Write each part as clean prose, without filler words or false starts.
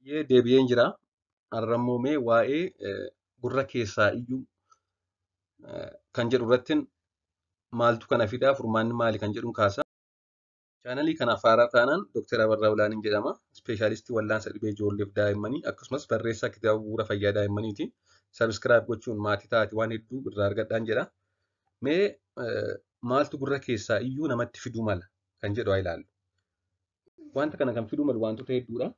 Deebi'een jira. Har'a immoo mee waa'ee gurra keessaa iyyuu kan jedhu irratti maaltu kana fidaa, furmaanni maali kan jedhuun kaasa. Chaanalii kanaaf haaraa taanaan Dr. Abarraa Olaaniin jedhama. Ispeeshaalistii wallaansa dhibee ijoolleef daa'immanii akkasumas barreessaa kitaaba bu'uura fayyaa daa'immaniiti. Subscribe gochuun maatii taati waan hedduu irraa argadhaan jedha. Mee maaltu gurra keessaa iyyuu namatti fiduu mala kan jedhu haa ilaallu. Wanta kana kan fiduu malu wantoota hedduudha.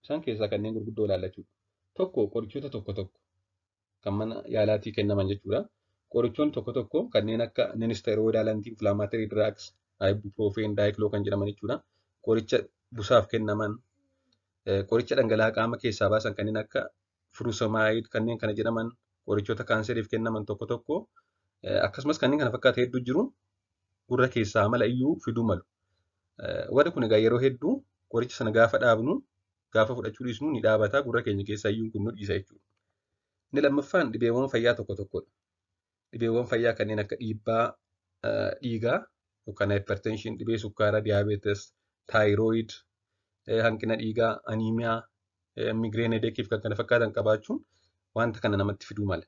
Isaan keessaa kanneen gurguddoo ilaalla jechuudha. Tokko, qorichoota tokko tokko kan mana yaalaatii kennaman jechuudha. Qorichoonni tokko tokko kanneen akka non-steroidal anti-inflammatory drugs, ibuprofen, diclo kan jedhaman jechuudha. Qoricha busaaf kennaman, qoricha dhangala'aa qaama keessaa baasan kanneen akka furosemide kanneen kana jedhaman, qorichoota kaanseriif kennaman tokko tokko, akkasumas kanneen kana fakkaatan hedduu jiru, gurra keessaa mala iyyuu fiduu malu. Warri kun egaa yeroo hedduu qoricha sana gaafa dhaabnu, gaafa fudhachuu dhiisnu ni dhaabata, gurra keenya keessaa iyyuu kun nu dhiisa jechuudha. Inni lammaffaan dhibeewwan fayyaa tokko tokkodha. Dhibeewwan fayyaa kanneen akka dhiibbaa dhiigaa yookaan hypertension, dhibee sukkaaraa, diabetes, thyroid, hanqina dhiigaa, anemia, migraine headache fi kan kana fakkaatan qabaachuun wanta kana namatti fiduu mala.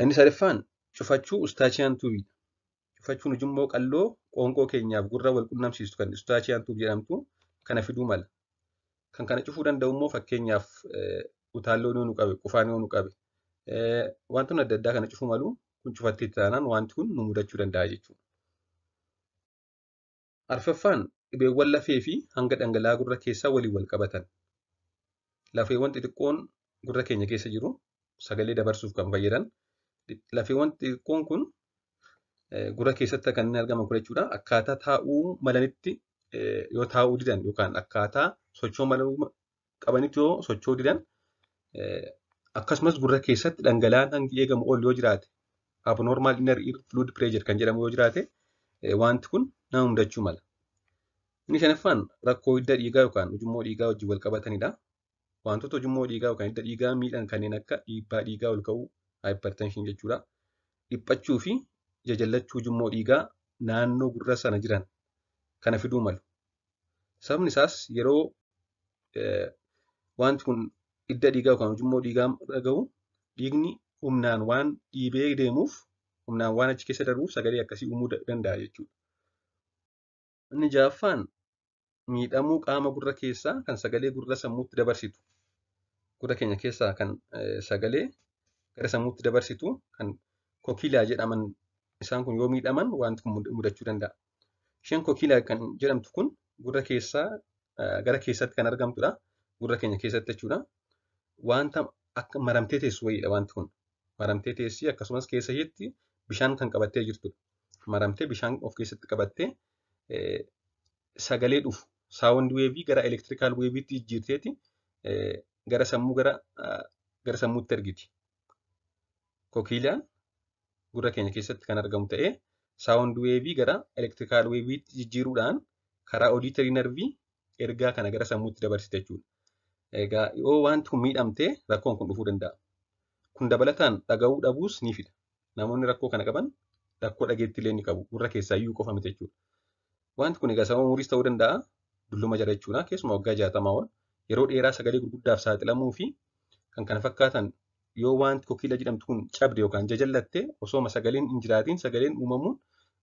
Inni sadaffaan cufachuu Eustachian tubeiidha. Cufachuun ujummoo qalloo qoonqoo keenyaaf gurra wal qunnamsiistu kan Eustachian tube jedhamtu kana fiduu mala. Kan kana cufuu danda'u immoo fakkeenyaaf utaalloon yoo nu qabe, qufaan yoo nu qabe, wantoonni adda addaa kana cufuu malu. Kun cufattee taanaan wanti kun nu mudachuu danda'a jechuudha. Arfaffaan dhibeewwan lafee fi hanga dhangala'aa gurra keessaa waliin wal qabatan. Lafeewwan xixiqqoon gurra keenya keessa jiru sagalee dabarsuuf kan fayyadan. Lafeewwan xixiqqoon kun gurra keessatti kan inni argaman kun jechuudha. Akkaataa taa'uu malanitti yoo taa'uu didan yookaan akkaataa socho'uu maluu qabanitti yoo socho'uu didan, akkasumas gurra keessatti dhangala'aan hangi eegamu ol yoo jiraate, abnormal inner ear fluid pressure kan jedhamu yoo jiraate, wanti kun nama mudachuu mala. Inni shanaffaan rakkoo hidda dhiigaa yookaan ujummoo dhiigaa wajjin wal qabatanidha. Wantoota ujummoo dhiigaa yookaan hidda dhiigaa miidhan kanneen akka dhiibbaa dhiigaa ol ka'uu, hypertension jechuudha. Dhiphachuu fi jajallachuu ujummoo dhiigaa naannoo gurra sana jiran kana fiduu malu. Sababni isaas yeroo wanti kun hidda dhiigaa yookaan ujummoo dhiigaa irra gahu dhiigni humnaan waan dhiibee deemuuf, humnaan waan achi keessa darbuuf sagalee akkasii uumuu danda'a jechuudha. Inni ja'affaan miidhamuu qaama gurra keessaa kan sagalee gurra sammuutti dabarsitu. Gurra keenya keessaa kan sagalee gara sammuutti dabarsitu kan cochlea jedhaman, isaan kun yoo miidhaman wanti kun mudachuu danda'a. Isheen cochlea kan jedhamtu kun gurra keessaa gara keessatti kan argamtudha. Gurra keenya keessatti jechuudha. Wanta akka maramtee teessu wayiidha wanti kun. Maramtee teessii akkasumas keessa isheetti bishaan kan qabattee jirtudha. Maramtee bishaan of keessatti qabattee sagalee dhufu sound wave gara electrical waveitti jijjiirteeti gara sammuu gara sammuutti ergiti. Cochleaan gurra keenya keessatti kan argamu ta'ee sound wave gara electrical waveitti jijjiiruudhaan karaa auditory nerve ergaa kana gara sammuutti dabarsite jechuudha. Egaa yoo wanti kun miidhamte rakkoon kun dhufuu danda'a. Kun dabalataan dhaga'uu dhabuus ni fida. Namoonni rakkoo kana qaban rakkoo dhageettii illee ni qabu. Gurra keessaa iyyuu qofa miti jechuudha. Wanti kun egaa sababa umuriis ta'uu danda'a. Dulluma jala jechuudha. Keessumaa waggaa 60 ol yeroo dheeraa sagalee gurguddaaf saaxilamuu fi kan kana fakkaatan, yoo wanti cochlea jedhamtu kun cabde yookaan jajallatte osooma sagaleen hin jiraatiin sagaleen uumamuun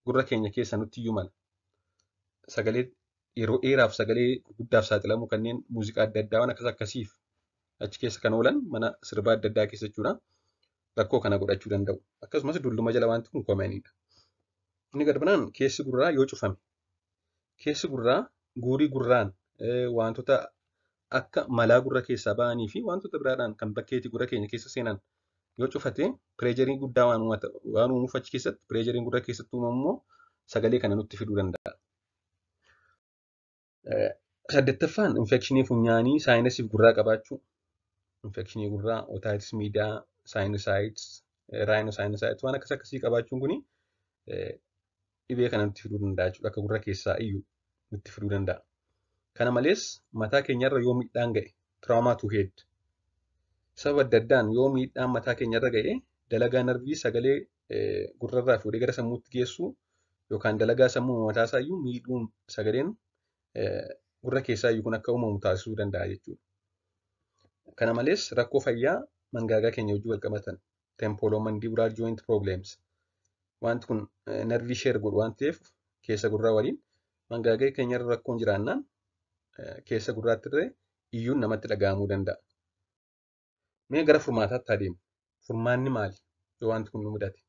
gurra keenya keessa nutti iyyuu mala. Sagalee yeroo dheeraaf sagalee gurguddaaf saaxilamuu, kanneen muuziqaa adda addaa waan akkas akkasiif achi keessa kan oolan, mana sirbaa adda addaa keessa jechuudha. Rakkoo kana godhachuu danda'u. Akkasumas dulluma jala wanti kun commoniidha. Inni gad biraan keessi gurraa yoo cufame. Keessi gurraa guurii gurraan wantoota akka malaa gurra keessaa ba'anii fi wantoota biraadhaan kan bakkeetti gurra keenya keessa seenan yoo cufate pressure guddaa waan uumuuf achi keessatti pressureiin gurra keessatti uumamu immoo sagalee kana nutti fiduu danda'a. Saddeettaffaan infekshinii funyaanii, sinusiif gurraa qabaachuu. Infekshinii gurraa, otitis media, sinusitis, rhinosinusitis waan akkas akkasii qabaachuun kuni dhibee kana nutti fiduu danda'a jechuudha. Akka gurra keessaa iyyuu nutti fiduu danda'a. Kana malees mataa keenyarra yoo miidhaan ga'e, trauma to head, sababa adda addaan yoo miidhaan mataa keenyarra ga'e, dalagaa narvii sagalee gurrarraa fuudhee gara sammuutti geessu yookaan dalagaa sammuu mataa isaa iyyuu miidhuun sagaleen gurra keessaa iyyuu kun akka uumamu taasisuu danda'a jechuudha. Kana malees rakkoo fayyaa mangaagaa keenya wajjin wal qabatan temporomandibular joint problems wanti kun nervii share godhu waan ta'eef keessa gurraa waliin mangaagaa keenya irra rakkoon jiraannaan keessa gurraatti illee iyyuun namatti dhaga'amuu danda'a. Mee gara furmaataatti adeemu. Furmaanni maali yoo wanti kun nu mudate?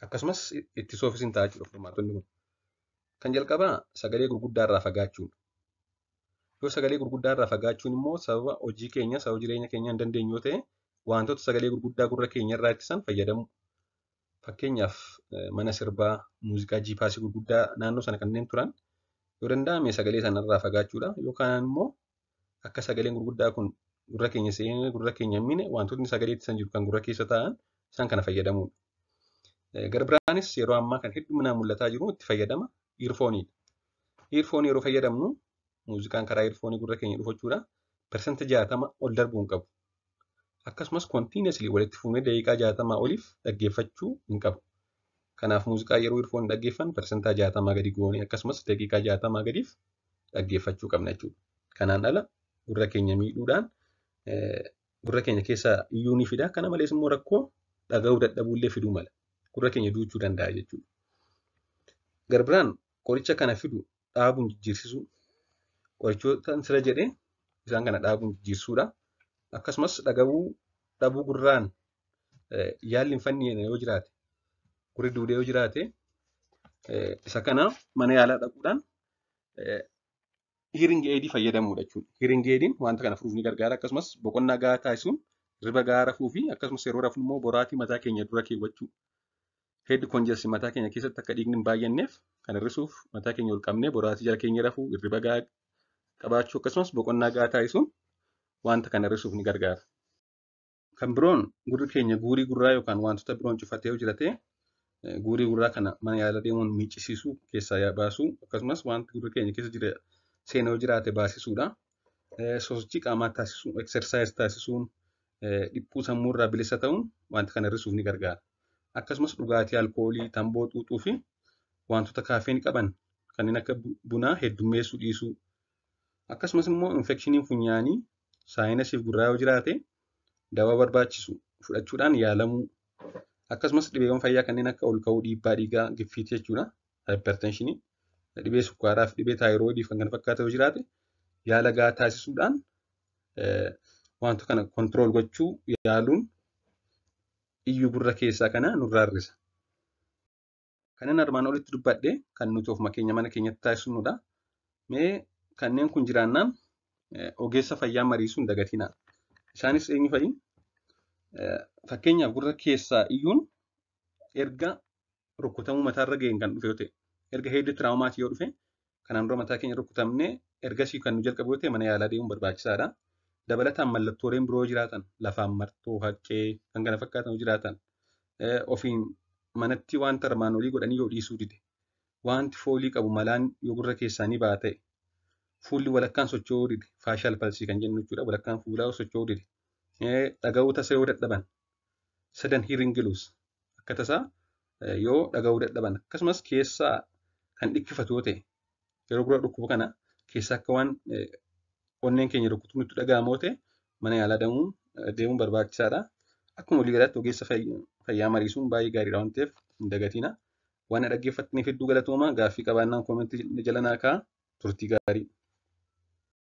Akkasumas ittisuufis hin ta'a jechuudha furmaatonni kun. Kan jalqabaa sagalee gurguddaa irraa fagaachuudha. Yoo sagalee gurguddaa irraa fagaachuun immoo sababa hojii keenya sababa jireenya keenya hin dandeenyu yoo ta'e wantoota sagalee gurguddaa gurra keenya irraa ittisan fayyadamu. Fakkeenyaaf mana sirbaa, muuziqaa jiipaasii gurguddaa naannoo sana kanneen turan yoo danda'ame sagalee sanarraa fagaachuudha. Yookaan immoo akka sagaleen gurguddaa kun gurra keenya seenee gurra keenya hin miine wantootni sagalee ittisan jiru kan gurra keessa taa'an isaan kana fayyadamuudha. Gara biraanis yeroo ammaa kan hedduminaan mul'ataa jiru itti fayyadama iirfooniidha. Iirfoonii yeroo fayyadamnu muuziqaan karaa iirfoonii gurra keenya dhufu jechuudha. 60% ol darbuu hin qabu. Akkasumas kontiineesli walitti fuunee daqiiqaa 60 oliif dhaggeeffachuu hin qabu. Kanaaf muuziqaa yeroo iirfoonii dhaggeeffannu 60% gadi goonee akkasumas daqiiqaa 60 gadiif dhaggeeffachuu qabna jechuudha. Kanaan ala gurra keenya miidhuudhaan gurra keenya keessaa iyyuu ni fida. Kana malees immoo rakkoo dhaga'uu dadhabuu illee fiduu mala. Gurra keenya duuchuu danda'a jechuudha. Gara biraan qoricha kana fidu dhaabuun jijjiirsisuu. Qorichoota sira jedhee isaan kana dhaabuun jijjiirsuudha. Akkasumas dhaga'uu dhabuu gurraan yaalli hin fannine yoo jiraate gurri duudee yoo jiraate isa kana mana yaalaa dhaquudhaan hearing aid fayyadamuudha jechuudha. Hearing aidiin wanta kana furuuf ni gargaara. Akkasumas boqonnaa gahaa taasisuun hirriba gahaa rafuu fi akkasumas yeroo rafnu immoo boraatii mataa keenya dura keewwachuu. Head congestion mataa keenya keessatti akka dhiigni hin baay'anneef kan hir'isuuf mataa keenya ol qabnee boraatii jala keenya rafuu, hirriba gahaa qabaachuu akkasumas boqonnaa gahaa taasisuun wanta kana hir'isuuf ni gargaara. Kan biroon gurri keenya guurii gurraa yookaan wantoota biroon cufatee yoo jiraate guurii gurraa kana mana yaalaa deemuun miiccisiisuu keessaa baasuu akkasumas wanti gurra keenya keessa jira seenee yoo jiraate baasisuudha. Sosochii qaamaa taasisuu, exercise taasisuun, dhiphuu sammuu irraa bilisa ta'uun wanta kana hir'isuuf ni gargaara. Akkasumas dhugaatii alkoolii, tamboo xuuxuu fi wantoota kaafeen qaban kanneen akka bunaa heddummeessuu dhiisuu. Akkasumas immoo infekshiniin funyaanii saayinasiif gurraa yoo jiraate dawaa barbaachisu fudhachuudhaan yaalamuu. Akkasumas dhibeewwan fayyaa kanneen akka ol ka'uu dhiibbaa dhiigaa giffiitii jechuudha. Hypertensionii, dhibee sukkaaraa fi dhibee taayiroodii fi kan kana fakkaatan yoo jiraate yaala gahaa taasisuudhaan wantoota kana kontirool gochuu yaaluun iyyuu gurra keessaa kana nurraa hir'isa. Kanneen armaan olitti dubbadhe kan nuti ofuma keenya mana keenyatti taasisnudha. Mee kanneen kun jiraannaan ogeessa fayyaa mariisuu hin dagatinaa. Isaanis eenyu fa'i? Fakkeenyaaf gurra keessaa iyyuun erga rukutamuu mataarra ga'een kan dhufe yoo ta'e, erga head traumaatii yoo dhufe, kanaan dura mataa keenya rukutamnee ergasii kan nu jalqabu yoo ta'e mana yaalaa deemuun barbaachisaadha. Dabalataan mallattooleen biroo jiraatan lafaan martoo, haqqee kan kana fakkaatan yoo jiraatan ofiin manatti wanta armaan olii godhanii yoo dhiisuu dide, wanti foolii qabu malaan yoo gurra keessaa ni ba'a ta'e, fuulli walakkaan socho'uu dide, facial palsy kan jennu jechuudha, walakkaan fuulaa socho'uu dide, dhaga'uu tasa yoo dadhaban, sudden hearing loss akka tasaa yoo dhaga'uu dadhaban, akkasumas keessaa kan dhikkifatu yoo ta'e, yeroo gurra dhukkubu kana keessaa akka waan onneen keenya rukutu nutti dhaga'amu yoo ta'e mana yaalaa deemuun barbaachisaadha. Akkuma waliigalaatti ogeessa fayyaa mariisuun baay'ee gaariidha waan ta'eef hin dagatinaa. Waan dhaggeeffattaniif hedduu galatoomaa. Gaaffii qabaannaan koomentii jala naa kaa'aa. Turtii gaarii.